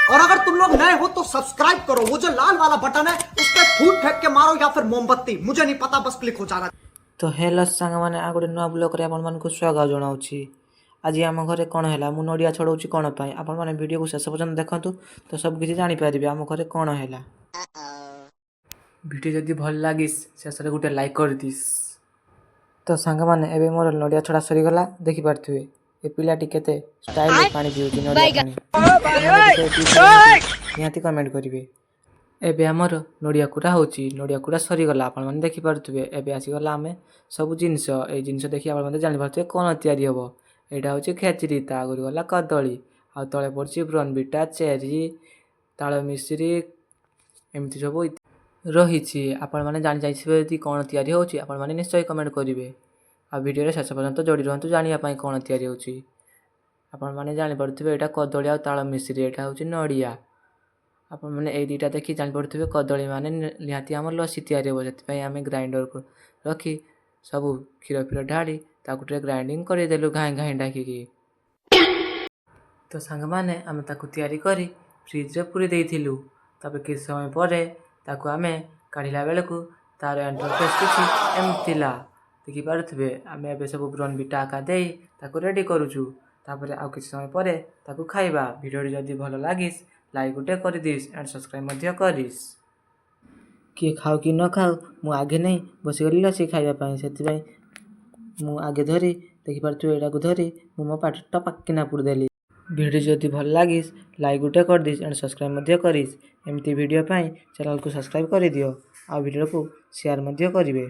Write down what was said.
और अगर तुम लोग नए हो तो सब्सक्राइब करो। वो जो लाल वाला बटन है, उस पर फूट फेंक के मारो या फिर मोमबत्ती, मुझे नहीं पता, बस क्लिक हो जाना। ତ ହେଲୋ ସାଙ୍ଗମାନେ, ଆଉ ଗୋଟେ ନୂଆ ବ୍ଲଗ୍ରେ ଆପଣମାନଙ୍କୁ ସ୍ୱାଗତ ଜଣାଉଛି। ଆଜି ଆମ ଘରେ କ'ଣ ହେଲା, ମୁଁ ନଡ଼ିଆ ଛଡ଼ଉଛି କ'ଣ ପାଇଁ, ଆପଣମାନେ ଭିଡ଼ିଓକୁ ଶେଷ ପର୍ଯ୍ୟନ୍ତ ଦେଖନ୍ତୁ ତ ସବୁ କିଛି ଜାଣିପାରିବେ ଆମ ଘରେ କ'ଣ ହେଲା। ଭିଡ଼ିଓ ଯଦି ଭଲ ଲାଗିସ୍, ଶେଷରେ ଗୋଟେ ଲାଇକ୍ କରିଦିସ୍। ତ ସାଙ୍ଗମାନେ, ଏବେ ମୋର ନଡ଼ିଆ ଛଡ଼ା ସରିଗଲା। ଦେଖିପାରୁଥିବେ ଏ ପିଲାଟି କେତେ ଷ୍ଟାଇଲରେ ପାଣି ପିଉଛି ନଡ଼ିଆ ପାଣି। ଆପଣମାନେ ବି କେବେ ପିଇଛନ୍ତି, ନିହାତି କମେଣ୍ଟ କରିବେ। ଏବେ ଆମର ନଡ଼ିଆ କୁରା ହେଉଛି। ନଡ଼ିଆ କୁରା ସରିଗଲା, ଆପଣମାନେ ଦେଖିପାରୁଥିବେ। ଏବେ ଆସିଗଲା ଆମେ ସବୁ ଜିନିଷ। ଏଇ ଜିନିଷ ଦେଖି ଆପଣମାନେ ଜାଣିପାରୁଥିବେ କ'ଣ ତିଆରି ହେବ। ଏଇଟା ହେଉଛି ଖେଚିଡ଼ି, ତା ଆଗରୁ ଗଲା କଦଳୀ, ଆଉ ତଳେ ପଡ଼ିଛି ବର୍ନଭିଟା, ଚେରି, ତାଳ ମିଶ୍ରି, ଏମିତି ସବୁ ରହିଛି। ଆପଣମାନେ ଜାଣି ଯାଇଥିବେ ଯଦି କ'ଣ ତିଆରି ହେଉଛି, ଆପଣମାନେ ନିଶ୍ଚୟ କମେଣ୍ଟ କରିବେ। ଆଉ ଭିଡ଼ିଓରେ ଶେଷ ପର୍ଯ୍ୟନ୍ତ ଯୋଡ଼ି ରୁହନ୍ତୁ ଜାଣିବା ପାଇଁ କ'ଣ ତିଆରି ହେଉଛି। ଆପଣମାନେ ଜାଣିପାରୁଥିବେ ଏଇଟା କଦଳୀ ଆଉ ତାଳ ମିଶ୍ରି, ଏଇଟା ହେଉଛି ନଡ଼ିଆ। ଆପଣମାନେ ଏଇ ଦୁଇଟା ଦେଖି ଜାଣିପାରୁଥିବେ କଦଳୀ ମାନେ ନିହାତି ଆମର ଲସି ତିଆରି ହେବ। ସେଥିପାଇଁ ଆମେ ଗ୍ରାଇଣ୍ଡରକୁ ରଖି ସବୁ କ୍ଷୀର ଫିର ଢାଳି ତାକୁ ଟିକେ ଗ୍ରାଇଣ୍ଡିଙ୍ଗ କରିଦେଲୁ ଘାଇଁ ଘାଇଁ ଡାକିକି। ତ ସାଙ୍ଗମାନେ, ଆମେ ତାକୁ ତିଆରି କରି ଫ୍ରିଜରେ ପୁରେଇ ଦେଇଥିଲୁ। ତାପରେ କିଛି ସମୟ ପରେ ତାକୁ ଆମେ କାଢ଼ିଲା ବେଳକୁ ତାର ଇଣ୍ଟରଫେସ୍ କିଛି ଏମିତି ଥିଲା, ଦେଖିପାରୁଥିବେ। ଆମେ ଏବେ ସବୁ ବର୍ନଭିଟା ଆକା ଦେଇ ତାକୁ ରେଡ଼ି କରୁଛୁ। ତାପରେ ଆଉ କିଛି ସମୟ ପରେ ତାକୁ ଖାଇବା। ଭିଡ଼ିଓଟି ଯଦି ଭଲ ଲାଗିସ୍, ଲାଇକ୍ ଗୋଟେ କରିଦିସ୍ ଆଣ୍ଡ ସବସ୍କ୍ରାଇବ୍ ମଧ୍ୟ କରିସ୍। କିଏ ଖାଉ କି ନ ଖାଉ, ମୁଁ ଆଗେ ନେଇ ବସିଗଲି ଲସି ଖାଇବା ପାଇଁ। ସେଥିପାଇଁ ମୁଁ ଆଗେ ଧରି, ଦେଖିପାରୁଥିବେ, ଏଇଟାକୁ ଧରି ମୁଁ ମୋ ପାଟିରେ ଟପାକ୍ କିନା ପୁରେଇଦେଲି। ଭିଡ଼ିଓ ଯଦି ଭଲ ଲାଗିସ୍, ଲାଇକ୍ ଗୋଟେ କରିଦିସ୍ ଆଣ୍ଡ ସବସ୍କ୍ରାଇବ୍ ମଧ୍ୟ କରିସ୍। ଏମିତି ଭିଡ଼ିଓ ପାଇଁ ଚ୍ୟାନେଲକୁ ସବସ୍କ୍ରାଇବ୍ କରିଦିଅ ଆଉ ଭିଡ଼ିଓକୁ ସେୟାର ମଧ୍ୟ କରିବେ।